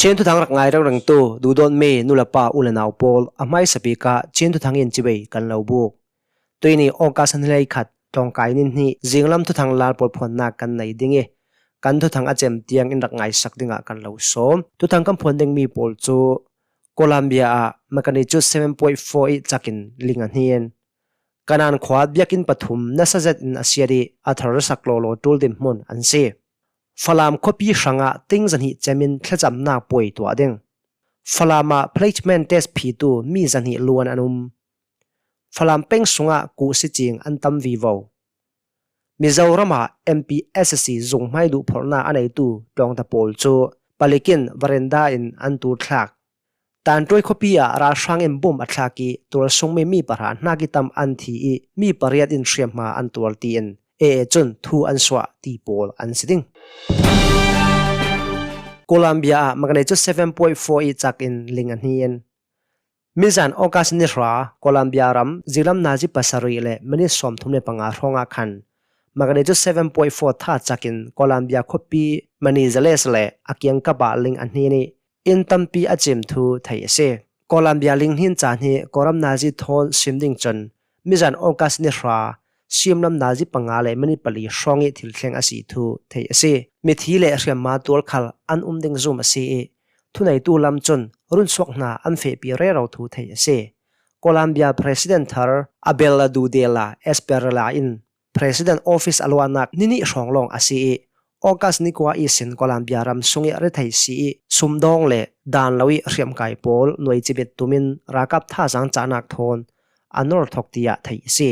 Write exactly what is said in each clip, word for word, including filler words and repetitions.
Chin thuthang rak ngai rengrengtu duhdawtmi nu le pa u le nau pawl, a hmaisa bik ah Chin thuthang in chibai kan lo buk. Tuini August ni hleikhat, tlawngkai ni hnih, zinglam thuthang lalpawl phuannak kan nei ding ih, kan thuthang a cem tiang in rak ngaisak dingah kan lo sawm. Thuthang kan phuan dingmi pawl cu Colombia ah magnitude seven point four ih cak in ling a hnin. Kanan khua biakinn pathum nasa zet in a siat ih a thar sak lawlaw ṭul dinhmun an si. Falam khuapi hrangah ting zahnih cem in thlacamnak puai tuah ding. Falam ah placement test phitu mi zahnih luan an um. Falam peng sungah kuhsi cing an tam vivo. Mizoram ah M P S C zung hmai duhphorhnak a neitu tlawngta pawl cu palik in veranda in an turthlak. Tanṭuai khuapi ah ralhrang in bom a thlak ih tualsungmi mi pahra hnak ih tam an thi ih mi pariat in hriamhma an tuar tiin A A cun thu an suah ti pawl an si ding. Colombia ah magnitude seven point four ih cak in ling a hnin. Mizan August ni hra, Colombia ram zinglam nazi pasarih le minit sawmthum le panga hrawngah khan magnitude seven point four tha cak in Colombia khuapi Manizales le a kiangkap ah ling a hnin ih inn tampi a cim thu theih a si. Colombia linghnin caan hi Kawlram nazi thawn sim ding cun mizan August ni hra, siamlam nazi panga le minit pali hrawng ih thil thleng a si thu theih a si. Mithi le hriamhma tuar khal an um ding zum a si ih, thuneitu lam cun runsuak hna an fehpi rero thu theih a si. Colombia President thar Abel Dudela Esperela in President Office a luahnak ni nih hrawng lawng a si ih, August ni kua ihsin Colombia ram sung ih rethei si ih sumdawng le dan lo ih hriamkai pawl nuaicibit tum in ralkap thazaang cahnak thawn a nor thok tiah theih a si.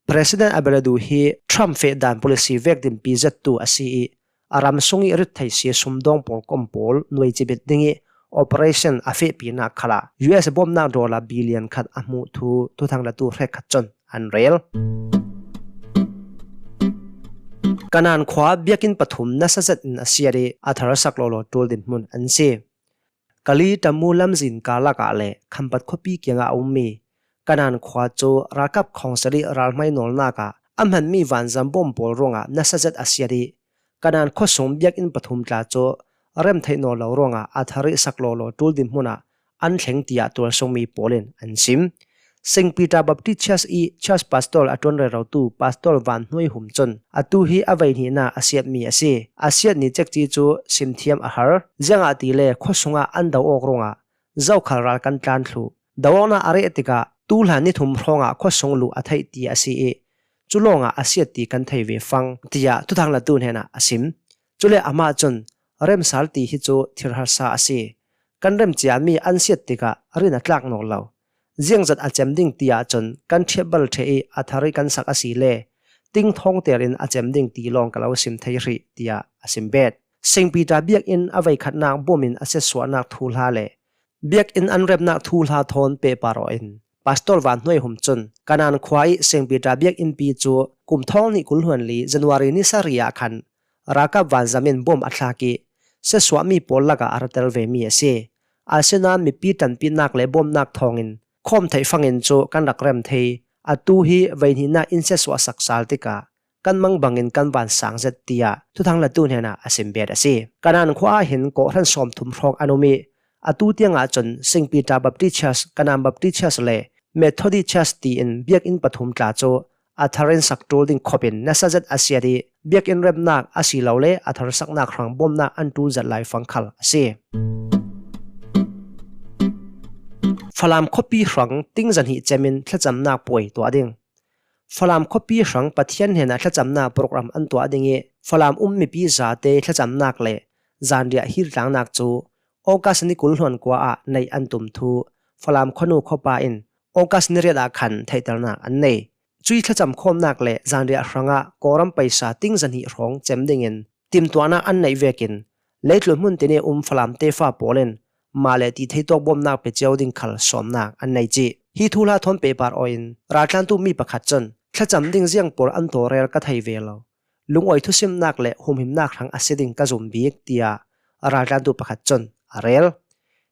President Abelardo hi Trump feh dan policy vek dinpi zettu a si ih, a ram sung ih rethei si sumdawng pawl kom pawl nuaicibit ding ih operation a fehpinak khalah U S bawmnak dollar billion khat a hmuh thu thuthang latu hrekkhat cun an rel. Kanan khua biakinn pathum nasa zet in a siat ih a thar sak lawlaw ṭul dinhmun an si. Kali Tamu lamzin karlak ah le Khampat khuapi kiangah a ummi Kanan khua cu ralkap khawngsarih ralhmai nawlnak ah a hmanmi vanzam bom pawl ruangah nasa zet a siat ih, Kanan khuasung biakinn pathum tla cu rem theih nawl lo ruangah a thar ih sak lawlaw ṭul dinhmun ah an thleng tiah tualsungmi pawl in an sim. Saint Peter Baptist Church ih Church Pastor a ṭuan rerotu Pastor Van Hnuai Hum cun atu hi a veihnihnak a siatmi a si. A siat ni cekci cu simthiam a har, ziangahtile khuasung ah an do awk ruangah zokhal ral kan tlan thluh. Do awknak a reh tikah tuhlan ni thum hrawngah khuasung luh a theih ti a si ih, cu lawngah a siat ti kan thei ve fang, tiah thuthang latu hnenah a sim. Cule amah cun, remsal ti hi cu thil harsa a si. Kan rem ciami an siat tikah rin a tlak nawl lo. Ziangzat a cem ding ti ahcun kan ṭhiat bal ṭheh ih a thar ih kan sak a si le, ting thawngter in a cem ding ti lawng ka lo sim thei hrih, tiah a sim bet. Saint Peter biakinn a veikhatnak bom in a siatsuahnak thuhla le biakinn an remnak thuhla thawn pehpar aw in Pastor Van Hnuai Hum cun Kanan khua ih Saint Peter biakinnpi cu kum thawng hnih kul hluan li January ni sarih ah khan ralkap vanzam in bom a thlak ih siatsuahmi pawl lakah a ra tel vemi a si. Asinain mipi ṭanpinak le bawmnak thawngin khawm theih fangin cu kan rak rem thei. Atu hi veihnihnak in siatsuah sak sal tikah kan mang bangin kan van sang zet, tiah thuthang latu hnenah a sim bet a si. Kanan khua ah hin kawhhran sawmthum hrawng an um ih, atu tiang ahcun Saint Peter Baptist Church, Kanan Baptist Church le Methodist Church tiin biakinn pathum tla cu a thar in sak ṭul ding khop in nasa zet a siat ih, biakinn remnak asilole a thar saknak hrang bawmnak an ṭul zet lai fang khal a si. Falam khuapi hrang ting zahnih cem in thlacamnak puai tuah ding. Falam khuapi hrang Pathian hnenah thlacamnak program an tuah ding ih, Falam um mipi zate thlacamnak le zanriah hirtlangnak cu August ni kul hluan kua ah neih an tum thu Falam khuanu khuapa in August ni riat ah khan theihternak an nei. Cui thlacam khawmnak le zanriah hrangah Kawlram paisa ting zahnih hrawng cem dingin timtuahnak an neih vekin leitlun hmun tin ih um Falam tefa pawl in mah le ti theituak bawmnak pe cio ding khal sawmnak an nei cih. Hi thuhla thawn pehpar aw in raltlantu mi pakhat cun thlacam ding ziang pawl an tawlrel ka thei ve lo. Lungawi thusimnak le humhimnak hrang a si ding ka zum bik, tiah raltlantu pakhat cun a rel.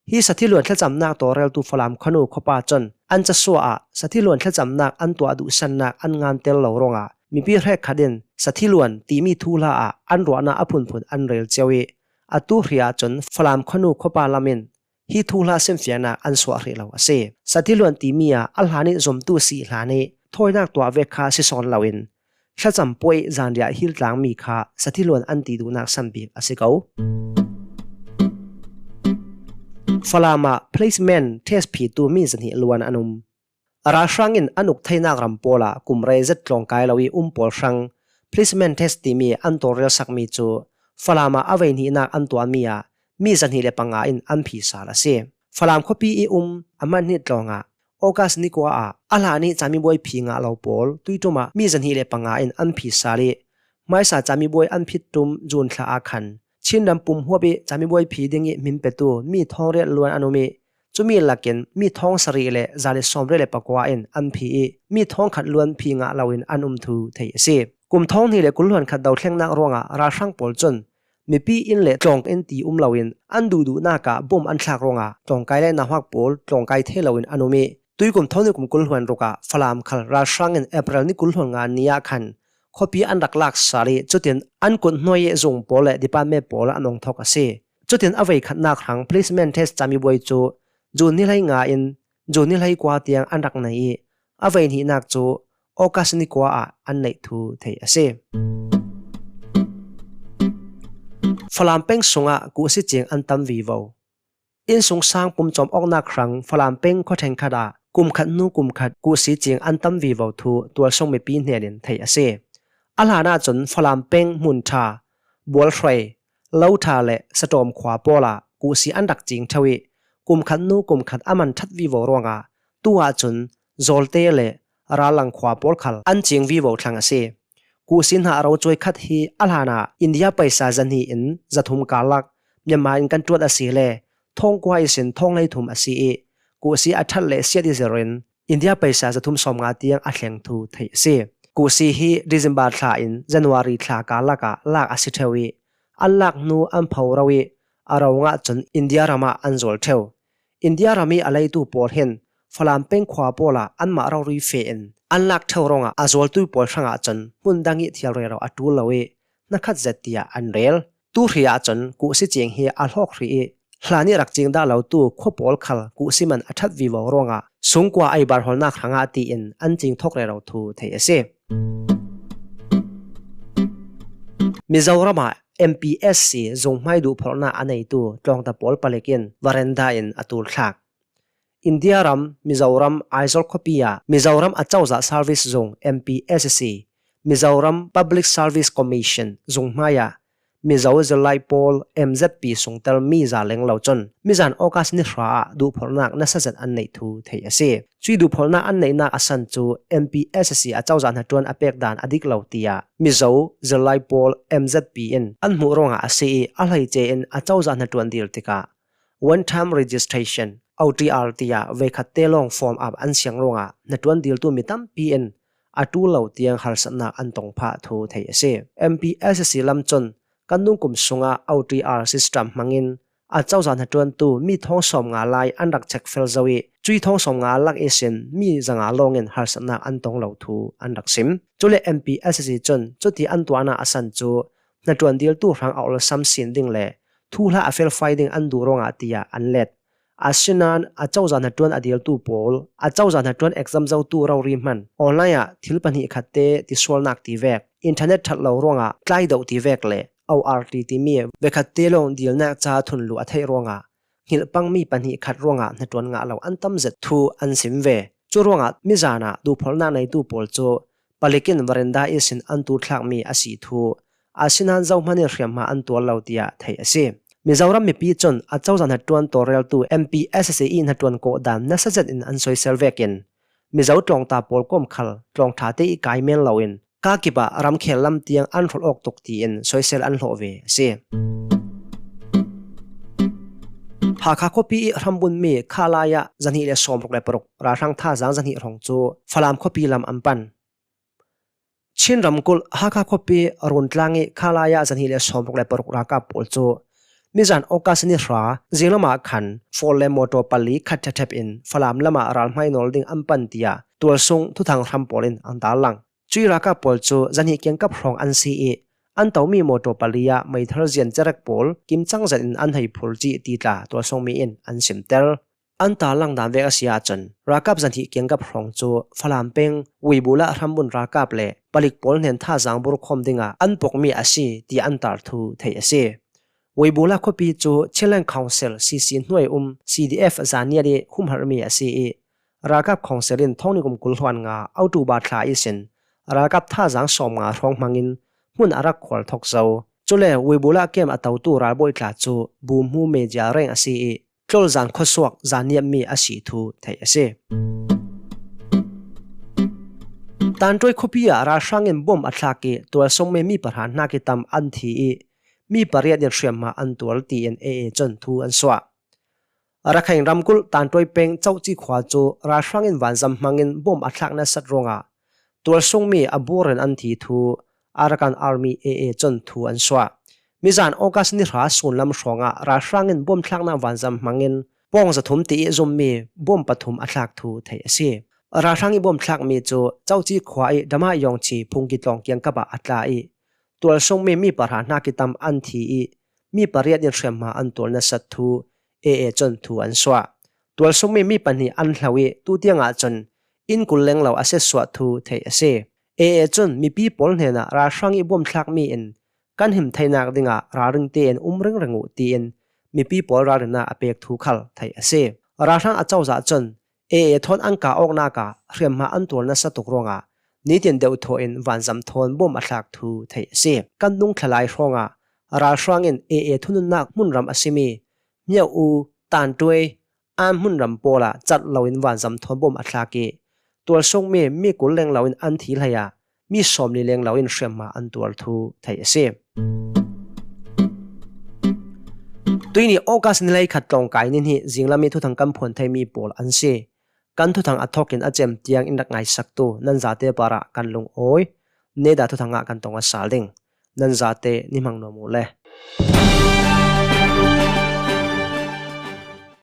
Hi sathiluan thlacamnak tawlreltu Falam khuanu khuapa cun an casuah ah sathiluan thlacamnak an tuah duhsannak an ngantel lo ruangah mipi hrekkhat in sathiluan timi thuhla ah an ruahnak a phunphun an rel cio ih, Atu hri ahcun Falam khuanu khuapa lam in hi thuhla simfiangnak an suah hrih lo a si. Sati luan timi ah a hlan ih zumtu sih hlan ih thawinak tuah vek kha si sawn loin thlacam puai zanriah hil tlangmi kha sati luan an ti duhnak san bik a si ko. Falam ah placement test phitu mi zahnih luan an um. Ralhrang in an uk theinak ram pawl ah kum rei zet tlawngkai lo ih um pawl hrang placement test timi an tawlrel sakmi cu Falam ah a veihnihnak an tuahmi ah mi zahnih le panga in an phi sal a si. Falam khuapi ih um a hmanhnih tlawng ah August ni kua ah a hlan ih camibuai phi ngah lo pawl tuiṭum ah mi zahnih le panga in an phi sal ih hmaisa camibuai an phit ṭum June thla ah khan Chin ram pumhuap ih camibuai phi ding ih hmin petu mi thawng riat luan an um ih cumi lakin mi thawng sarih le za le sawmriat le pakua in an phi ih mi thawng khat luan phi ngah loin an um thu theih a si. Kum thawng hnih le kul hluan khat dothlengnak ruangah ralhrang pawl cun mipi inn le tlawng in ti um loin an duhduhnak ah bom an thlak ruangah tlawngkai le nauhak pawl tlawngkai thei loin an um ih tuikum thawng hnih kum kul hluan ruk ah Falam khal ralhrang in April ni kul hluan nga ni ah khan khuapi an rak lak sal ih cutin an kut hnuai ih zung pawl le department pawl an ong thawk a si. Cutin a veikhatnak hrang placement test camibuai cu June ni hlei nga in June ni hlei kua tiang an rak nei ih a veihnihnak cu August ni kua ah an neih thu theih a si. Falam peng sungah kuhsi cing an tam vivo. Innsungsang pumcawm awknak hrang Falam peng khuaṭheng khat ah kum khat hnu kum khat kuhsi cing an tam vivo thu tualsung mipi hnenin theih a si. A hlan ahcun Falam peng Hmunṭha, Bualhrei, Loṭha le Saṭawm khua pawl ah kuhsi an rak cing ṭheu ih kum khat hnu kum khat a man ṭhat vivo ruangah tu ahcun Zawlte le Rallang khua pawl khal an cing vivo thlang a si. Kuhsi hna rocuai khat hi a hlanah India paisa zahnih in zathum karlak Myanmar in kan ṭuat a si le thawngkua ihsin thawng hleithum a si ih kuhsi a ṭhat le siat ih zirin India paisa zathum sawmnga tiang a thleng thu theih a si. Kuhsi hi December thla in January thla karlak ah lak a si ṭheu ih an lak hnu an pho ro ih a ro ngah cun India ram ah an zual ṭheu. India ram ih a leitu pawl hin Falam peng khua pawl ah anmah rori feh in an lak ṭheu ruangah a zualtu pawl hrangah cun hmun dang ih thil rero a ṭul lo ih hnakhat zet tiah an rel. Tu hri ahcun kuhsi cing hi a hlawk hrih ih hlan ih rak cing dah lotu khua pawl khal kuhsi man a ṭhat vivo ruangah sungkua ei bar hawlnak hrangah tiin an cing thawk rero thu theih a si. Mizoram ah M P S C zunghmai duhphorhnak a neitu tlawngta pawl palik in veranda in a tul thlak. India ram, Mizoram, Aizawl khuapi ah Mizoram Acozah Service Zung, M P S C, Mizoram Public Service Commission zung hmaiah Mizo Zirlai Pawl, M Z P, sungtel mi za leng lo cun mizan August ni hra ah duhphorhnak nasa zet an neih thu theih a si. Cui duhphorhnak an neihnak a san cu M P S C acozah hnaṭuan a pek dan a dik lo tiah Mizo Zirlai Pawl, M Z P, in an hmuh ruangah a si ih a hleice in acozah hnaṭuan dil tikah One Time Registration, O T R, tiah veikhat te lawng form up an siang ruangah hnaṭuan diltu mi tampi in a ṭul lo tiang harsatnak an tong phah thu theih a si. M P S C lam cun kan nungkum sungah O T R system hmangin acozah hnaṭuantu mi thawng sawmnga lai an rak check fel zo ih cui thawng sawmnga lak ihsin mi zanga lawngin harsatnak an tong lo thu an rak sim. Cule M P S C cun cuti an tuahnak a san cu hnaṭuan diltu hrang a olsam sin ding le thuhla a felfai ding an duh ruangah tiah an let. Asinain acozah hnaṭuan a diltu pawl, acozah hnaṭuan exam zotu rori hman, online ah thil pahnih khatte tisualnak ti vek, internet ṭhat lo ruangah tlaidoh ti vek le O R T timi veikhat te lawng dilnak ca thunluh a theih ruangah hngilh pangmi pahnih khat ruangah hnaṭuan ngah lo an tam zet thu an sim ve. Cu ruangah mizan ah duhphorhnak neitu pawl cu palik in veranda ihsin an tul thlakmi a si thu, asinain zohman in hriamhma an tuar lo tiah theih a si. Mizoram mipi cun acozah hnaṭuan tawlreltu M P S C ih hnaṭuan kawhdan nasa zet in an soisel vekin Mizo tlawngta pawl kawm khal tlawngṭha te ih kai men loin kaa kip ah ramkhel lam tiang an hrolh awk tuk tiin soisel an hlawh ve a si. Hakha khuapi ih hrambunmi khalai ah zahnih le sawmruk le paruk ralhrang thazaang zahnih hrawng cu Falam khuapi lam an pan. Chin ramkulh Hakha khuapi Runtlang ih khalai ah zahnih le sawmruk le paruk ralkap pawl cu mizan August ni hra zinglam ah khan Ford le motor pali khat ṭhepṭhep in Falam lam ah ralhmai nawl ding an pan tiah tualsung thuthang hram pawl in an tarlang. Cui ralkap pawl cu zahnih kiangkap hrawng an si ih an tomi mawtaw pali ah meithal zian cerek pawl kimcang zetin an hei phur cih ti tla tualsungmi in an simtel. An tarlang dan vek a si ahcun, ralkap zahnih kiangkap hrawng cu Falam peng Wibula hrambun ralkap le palik pawl hnen thazaang burkhawm dingah an pokmi a si ti an tar thu theih a si. Wibula khuapi cu Chinland Council C C hnuai um C D F zaniat ih humharhmi a si ih, ralkap council in thawngni kum kul hluan nga October thla ihsin ralkap thazaang sawm nga hrawng hmangin hmun a rak khual thok zo. Cule Wibula kem a totu ralbawi tla cu Buhmu Media reng a si ih, Tlolzan khuasuak zaniammi a si thu theih a si. Tantuai khuapi ah ralhrang in bom a thlak ih tualsungmi mi pahra hnak ih tam an thi ih mi pariat in hriamhma an tual tiin A A cun thu an suah. Rakhine ramkulh Tantuai peng Coci khua cu ralhrang in vanzam hmangin bom a thlak nasat ruangah tualsungmi a burin an thi thu Arakan Army A A cun thu an suah. Mizan August ni hra sunlam hrawngah ralhrang in bom thlaknak vanzam hmangin pawng zathum tiih zummi bom pathum a thlak thu theih a si. Ralhrang ih bom thlakmi cu Coci khua ih Damai Yawngchi phungki tlawng kiangkap ah a tla ih tualsungmi mi pahra hnak ih tam an thi ih mi pariat in hriamhma an tual nasat thu A A cun thu an suah. Tualsungmi mi pahnih an hlo ih tutiang ahcun inn kul lenglo a siatsuah thu theih a si. A A cun mipi pawl hnenah ralhrang ih bom thlakmi in kan him theinak dingah ralring tein um ringring uh tiin mipi pawl ralrinnak a pek thu khal theih a si. Ralhrang acozah cun A A thawn an kah awknak ah hriamhma an tual nasa tuk ruangah nitin deuhthaw in vanzam thawn bom a thlak thu theih a si. Kan nung thlalai hrawngah ralhrang in A A thununnak hmunram a simi Myauk U, Tantuai, an hmunram pawl ah cat loin vanzam thawn bom a thlak ih tualsungmi mi kul lenglo in an thi hlei ah mi sawmli lenglo in hriamhma an tual thu theih a si. Tuihni August ni hleikhat tlawngkai ni hnih zinglam ih thuthang kan phuan theimi pawl an si. Kan thuthang a thawkin a cem tiang in rak ngaisaktu nan zate parah kan lungawi. Neda thuthang ah kan tong a sal ding. Nan zate ni hmang nuam uh le.